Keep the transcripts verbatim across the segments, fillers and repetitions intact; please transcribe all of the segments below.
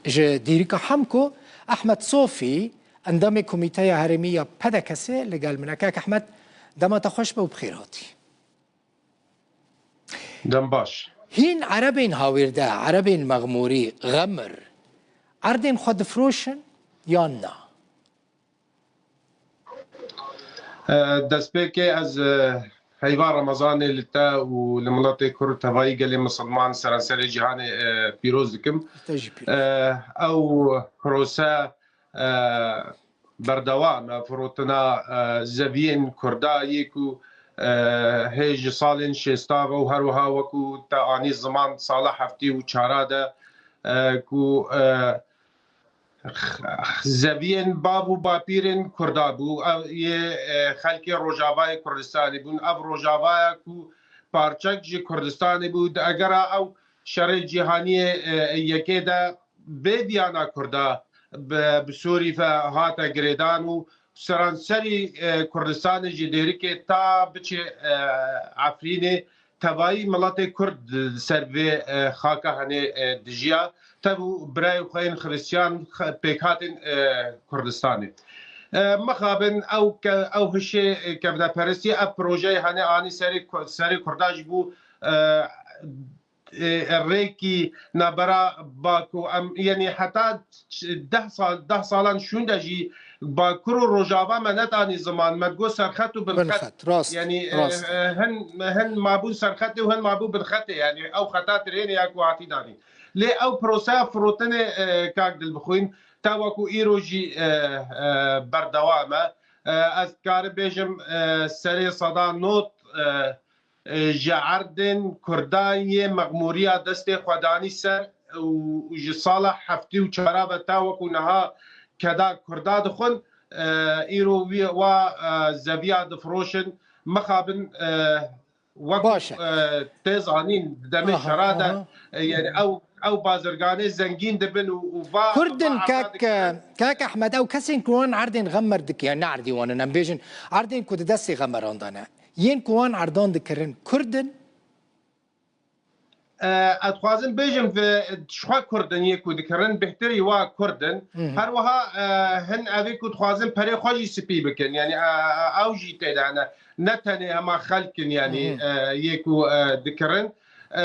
Ji dîrika Hemko, Ehmed Sofî, endamê Komîteya Herêmî ya P D K S'ê li gel min e. Kak Ehmed, dema te xweş be û bi xêr hatî. Dem baş. Hîn erebên hawîrde, erebên mexmûrî, xemir, erdên xwe difroşin yan na? E, destpêkê ez, e, heyva Remezanê li te û li miletê Kurd, tevayî gelê misilman seranserê cîhanê, e, pîroz dikim. Te jî pîroz. E, ew prose, e, berdewam e, firotina, e, zeviyên Kurda yê ku, e, hê ji salên şêsta ve û her wiha wekû te anî ziman sala heftê û çara de, e, ku, e, zeviyên bav û bapîrên Kurda bû. Ev yê, e, xelkê Rojavayê Kurdistanê bûn. Ev Rojavaya ku parçek ji Kurdistanê bû. Di egera ew şerê cîhaniyê, e, yekê de bê diyana Kurda bi, bi Sûrî ve hate girêdan û seranserî, e, Kurdistanê ji Dêrikê ta biçe, e, Efrînê tevayî miletê Kurd li ser vê, e, xaka henê, e, dijiya. Tev û birayê xwe yên Xiristiyan xe-, pêk hatin, e, Kurdistanê. E, mixabin ew ke-, ew hişê, e, kevneperestî, ev projeyê henê anî serê Ku-, serê Kurda jî bû, e, e, rêkî nabera Baku. Em, yanî heta ç-, deh sal, deh salan şûnde jî Bakur û Rojava me netanî ziman. Me digot serxet û binxet. Binxet, rast, yanî, e, rast. E, hin, hin mabûn serxetê û hin mabûn binxetê. Yanî ew xeta tirênê ya ku hatî danîn. Lê ew proseya firotinê, e, kak Dilbixwîn, ta wekû îro jî, e, e, berdewam e. E, ez dikarim bêjim, e, serê seda nod, e, e, ji erdên Kurdan yê mexmûriya destê xwe danî ser û ji sala heftê û çara ve ta wekû niha keda Kurda dixwin, e, îro wî, wa, e, zeviya difroşin. Mixabin, e, wekû, Baş e. e, tê zanîn, demê Aha, şera de, aha. e, yani ew, ew bazirganê zengîn dibin û, û va, Kurdin va kek, dikin. Kek Ehmed, ew kesên ku wan erdên xemmer dikin, yani ne erdî wan in, em bêjin, erdên ku di destê xemmeran de ne. Yên ku wan erdan dikirin Kurd in? E, ez dixwazim bêjim, ve ji xwe Kurd in yê ku dikirin, bêhtirî wa Kurd in. Hı hı. Her wiha, e, hin evê ku dixwazin perê xwe jî spî bikin. Yani, e, e, ew jî tê de hene. Ne tenê hema xelk in, yani, Hı hı. e, yê ku, e, dikirin. E,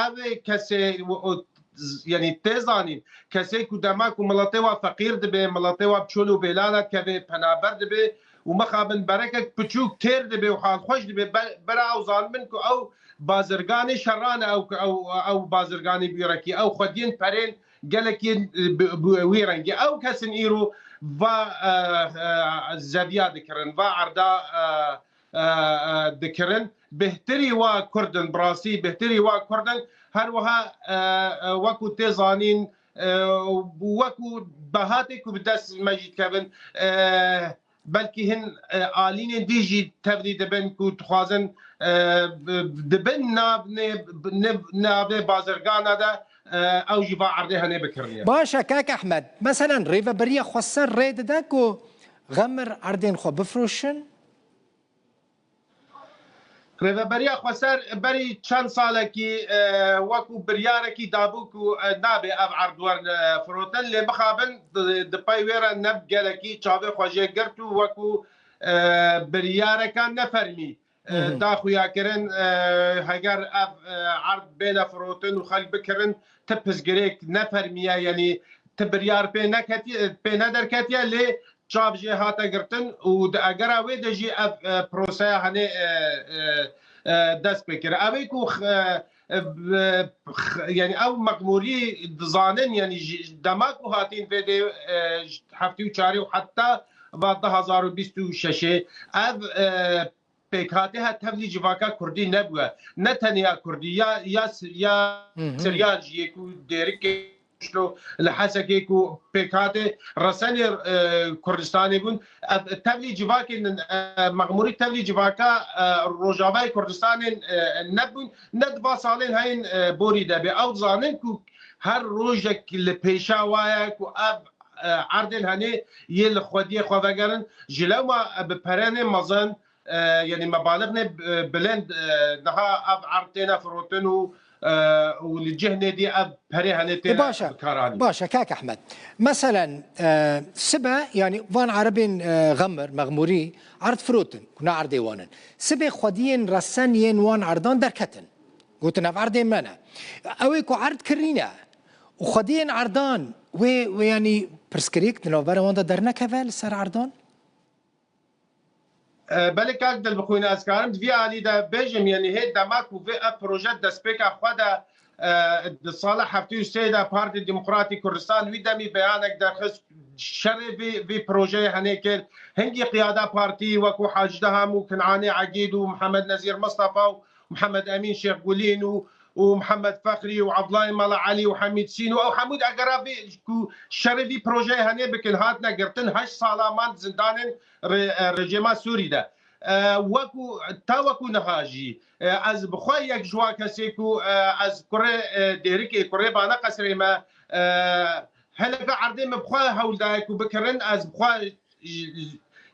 ev ê kesê, o, z-, yani tê zanîn, kesê ku dema ku miletê wa feqîr dibe, miletê wa bi çol û bêlana dikeve, penaber dibe û mixabin berekek piçûk têr dibe û halxweş dibe, be-, bera ew zanibin ku ew bazirganê şeran e, ew, ew, ew bazirganê bîrekî, ew xwediyên perên gelek yên, e, bi, bi wî rengî. Ew kesin îro va, e, e, zeviya dikirin, va erda, e, e, e, dikirin. Bêhtirî wa Kurd in, bi rastî bêhtirî wa Kurd in. Her wiha, e, e, wekû tê zanîn, e, wekû behatê ku bi dest me jî dikevin, e, belkî hin, e, alînên dî jî tevlî dibin ku dixwazin, e, bi, dibin nav-, ne-, ne-, navê bazirgana de, e, ew jî va erdê henê bikiriniye. Baş e, kak Ehmed. Meselen, Rêveberiya Xweser rê dide ku xemir erdên xwe bifroşin? Rêveberiya Xweser berî çend salekî, e, wekû biryarekî dabû ku, e, nabe ev erd werin, e, firotin, lê mixabin di, di pey wê re ne gelekî çavê xwe jê girt û wekû, e, biryareka nefermî, e, Hı hı. da xuyakirin, e, heger ev, e, erd bêne firotin û xelk bikirin, ti pirsgirêk nefermî ye, yanî ti biryar pê neketiye, pê nederketiye, lê çav jê hate girtin û di egera wê de jî ev, e, proseya henê, e, e, e, dest pê kir. Ew ê ku x-, e, e, b-, x-, yani ew mexmûrî dizanin, yani ji, ji dema ku hatîn vê dê, e, ji heftê û çarê û heta va du hazar û bîst û şeşê ev, e, pêkhatî he tevlî civaka kurdî nebûye. Ne tenê ya kurdî, ya, ya, ya Hı hı. siryan jî yê ku dêrikê Şilo li Hesekê ku pêkhatê resenê, e, Kurdistanê bûn. Ev tevlî civakên, e, mexmûrî tevlî civaka, e, Rojavayê Kurdistanê, e, nebûn. Ne di va salên heyên, e, borî de bê. Ew dizanin ku her rojek li pêşa wa ye ku ev, e, erdên henê yê li xwediyê xwe vegerin. Ji lewma, e, bi perenê mezin, e, yanî mebalixnê, e, bilind, e, niha ev erd têne firotin û, e, û li cihnê dî ev perê hene tê E, başe, bikaranî. Başe, kak Ehmed. Meselen, e, sibe, yani van Erebên, e, Xemir, Mexmûrî, erd firotin, ku ne erdê wan in. Sibê xwediyên resen yên wan erdan derketin. Gotin, ev erdê me ne. Ew ê ku erd kirîne û xwediyên erdan wê, wê yanî pirsgirêk di navbera wan de dernekeve li ser erdan? E, belê kak Dilbixwîn, ez karim di vî alî de bêjim, yanî hê dema ku vê ev proje destpêka xwe de, e, di sala heftê û sê de Partî Demokratî Kurdistan wî demî beyanek derxist, şerê vî, vî projeyê henê kir. Hingî qiyada partî wekû Hacî Deham û Kinanê Egîd û Mihemed Nezîr Mistefa û Mihemed Emîn Şêxgulîn û, û Mihemed Fexrî û Evdilay Mala Elî û Hemîd Sîn û ew hemû egera vê ku şerê vî projeyê henê bikin, hatine girtin, heşt sala man di zindanên re-, e, rejîma Sûrî de. E, wekû, ta wekû niha jî, e, ez bi xwe yek ji wan kesê ku, e, ez kurê, e, Dêrikê, kurê Bane Qesrê me, e, hineka erdê min bi xwe hewl daye ku bikirin, ez bi xwe,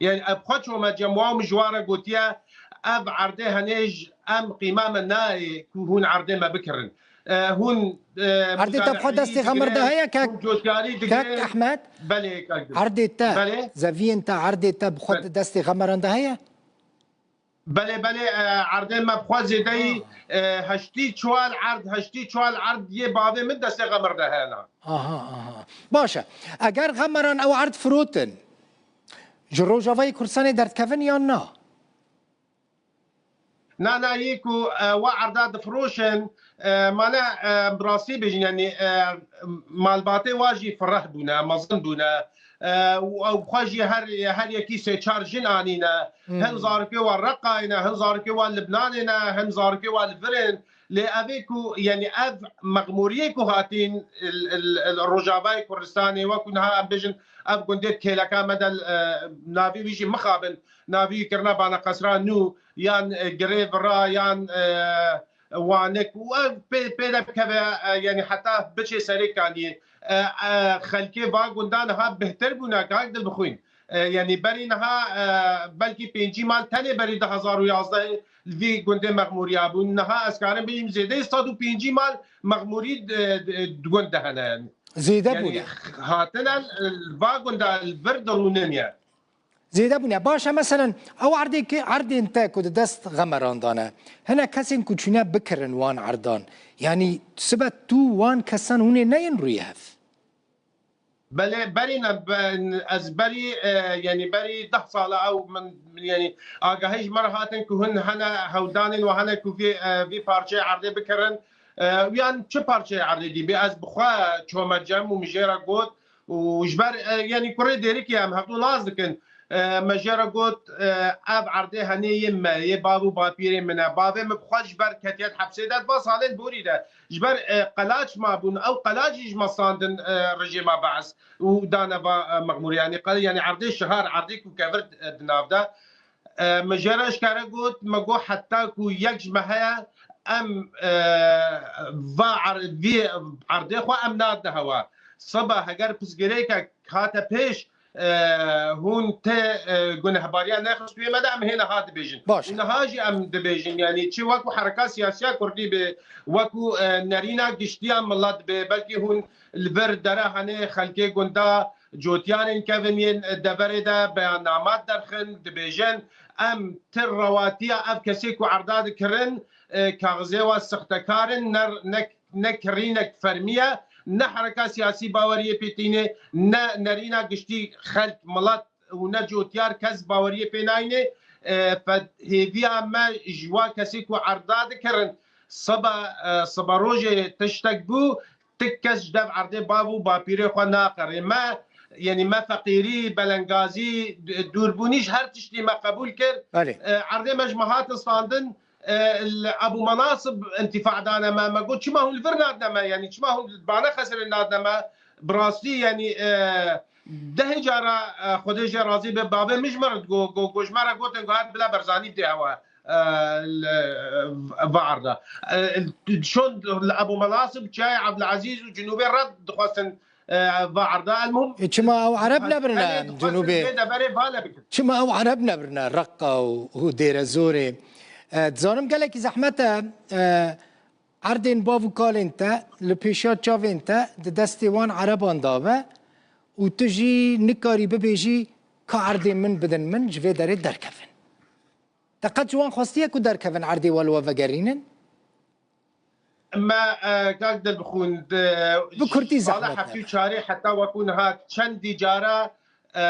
yani, ev xwe çome cem wan û min ji wan re gotiye, ev erdê henê ji em qîma me nayê ku hûn erdê me bikirin. E, hûn, e, Erdê te bi xwe destê Xemir de heye, kek, hûn cotkarî kek digirin. Ehmed? Belê, kek. Erdê te, Belê. Zeviyên te, erdê te bi xwe Belê. Destê Xemiran de heye? Belê, belê, e, erdê me bi xwe zêdeyî, Ha. e, heştî çar erd, heştî çar erd yê bavê min destê Xemir de hene. Aha, aha. Baş e. Eger Xemiran ew erd firotin, ji Rojavayê Kurdistanê derdikevin yan na? Na, na, yê ku, e, wa erda difiroşin, e, mane, e, bi rastî bêjin, yani, e, malbatê wa jî fireh bûne, mezin bûne. E, û ew xwe jî her, her yekî sê çar jin anîne. Hmm. Hin zarokê wa Reqayê ne, hin zarokê wa Libnanê ne, hin zarokê wa li vir in. Lê evê ku, yani ev mexmûriyê ku hatîn il, il, il Rojavayê Kurdistanê, wekû niha em bêjin, ev gundê kêleka me de, e, navî wî jî mixabin, navî wî kirine Bane Qesra nû, yan, e, Girê Vira, yan, e, Wanik û ev pê, pê de bikeve, e, yani heta biçê Serêkaniyê. E, e, xelkê va gundan niha bihtir bûne, kak Dilbixwîn. E, yani berî niha, e, belkî pêncî mal tenê berî du hezar û yazdeh li vî gundê mexmûriya bûn. Niha ez karim bêjim zêdeyî sed û pêncî mal mexmûrî di, di, di gund de hene yani. Zêde Yani bûne. Hatine li va gunda li vir dirûnin ye. Zêde bûne. Baş e, meselen, ew erdê ki, erdên te ku di dest Xemeran de ne, hinek kesên ku çûne bikirin wan erdan. Yanî sibe tu wan kesan hûn ê neyên rûyê hev? Belê, berî ne, be-, ez berî, e, yani berî deh sala ew min, min, yani agahî ji me re hatin ku hûn hene hewldanên we hene ku vê, e, vê parçeyê erdê bikirin. E, yan çi parçeyê erdê dî bê, ez bi xwe çome cem û min jê re got, û ji ber, e, yanî kurê Dêrikê em hevdû nas dikin. E, me jê re got, e, ev erdê henê yê me, yê bav û bapîrê min e. Bavê min bi xwe ji ber ketiye di hepsê de, di va salên borî de. Ji ber, e, qelaç mabûn, ew qelaç jî ji me standin, e, rejîma Be'es û dane va, e, mexmûrê. Yanî qe-, yanî erdê şihar, erdê ku kevir, e, di nav de. E, min jê re eşkere got, me got heta ku yek ji me heye, em, e, va er-, vî erdê xwe em nadine hewa. Sibe heger pirsgirêkek hate pêş, e, hûn tê, e, gunehbariya nexistûyê me de, em hê niha dibêjin. Baş. Û niha jî em dibêjin, yanî çi wekû hereka siyasiya kurdî be, wekû, e, nerîna giştiya milet be, belkî hûn li vir dere henê xelkê gunda cotiyanên kevin yên deverê de beyanname derxin, dibêjin, em ti rewatiya ev kesê ku erda dikirin, e, kaxizê wa sextekar in, ne, ne, ne kirînek fermî ye, ne hereka siyasî baweriyê pê tîne, ne nerîna giştî xelk, milet û ne cotiyar kes baweriyê pê nayne. E, fe-, hêviya me ji wa kesê ku erda dikirin, sibe, e, sibe rojê tiştek bû, ti kes ji dev erdê bav û bapîrê xwe naqerê. Me, yanî me feqîrî, belengazî, d-, dûrbûnî ji her tiştî me qebûl kir. Belê. E, erdê me ji me hatin standin, e, li Ebû Menasib întifa dane me. Me got, çima hûn li vir nadine me? Yanî çima hûn li Bane Qesrê nadine me? Bi rastî, yanî, e, dehê cara, e, Xwedê jê razî be, bavê min ji me re digot, got, got, ji me re gotin, got, her bila Berzanî bidê hewa, e, li, e, va erda. E, şon li Ebû Menasib, Çiyayê Evdilezîz û Cinûbê red dixwestin, e, va erda. Elmuhim, E, çima ew Ereb nebirine Cinûbê? Vê deverê vale bikin. Çima ew Ereb nebirine Reqqa û, û Dêrezorê? E, dizanim gelekî zehmet e, e, Erdên bav û kalên te li pêşiya çavên te di destê wan ereban de be û tu jî nikarî bibêjî ka erdên min bidin min, ji vê derê derkevin. Te qet ji wan xwestiye ku derkevin, erdê we li we vegerînin? Me, e, kak Dilbixwîn, di Bi kurtî sala zehmet heftê û nebe. Çarê heta wekû niha çendî cara, e,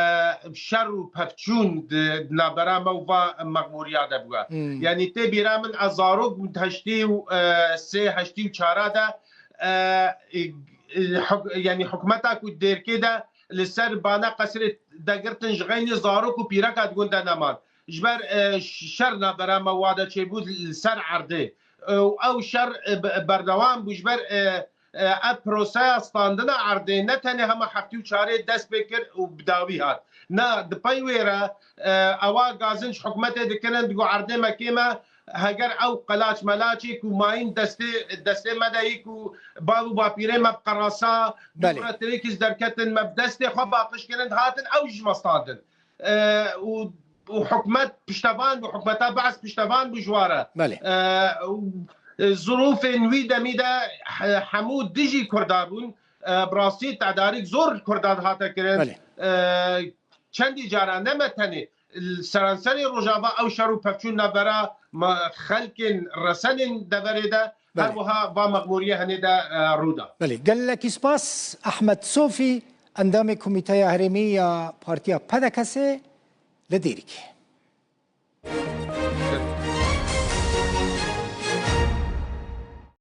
şer û pevçûn di, di navbera me û va mexmûriya de bûye. Hmm. Yanî tê bîra min, ez zarok bûm, heştê û, e, sê, heştê û çara de, e, e, e, huk-, yanî hikûmeta ku dêrkê de li ser bana qesrê de girtin, ji xeynî zarok û pîreka di gund de neman. Ji ber, e, ş-, şer navbera me wa de çêbû li ser erdê. E, û ew şer, e, be-, berdewam bû. Ji ber, e, e, ev proseya standina erdê ne tenê hema heftê û çarê dest pê kir û bi dawî hat. Na, di pey wê re, e, ewa gazinc hikûmetê dikirin, digo erdê me kêm e, heger ew qelaç melaçê ku mayîn destê, destê me de yî ku bav û bapîrê me bi qerasa, Belê. dû re tirêkî ji derketin me bi destê xwe baqij kirin, hatin ew ji me standin. E, û, û hikûmet piştevan bû, hikûmeta Be'es piştevan bû ji wa re. Belê. E, û, e, zirûfên wî demî de he-, hemû dijî Kurda bûn. E, bi rastî tedarîk zor Kurdan hate kirin. Belê. E, çendî cara ne me tenê, li seranserê Rojava ew şer û pevçûn navbera me xelkên resenên deverê de, Belê. her wiha va mexmûriyê henê de, e, rû da. Belê. Gelekî spas Ehmed Sofî, endamê Komîteya Herêmî ya Partiya P D K S'ê li Dêrikê.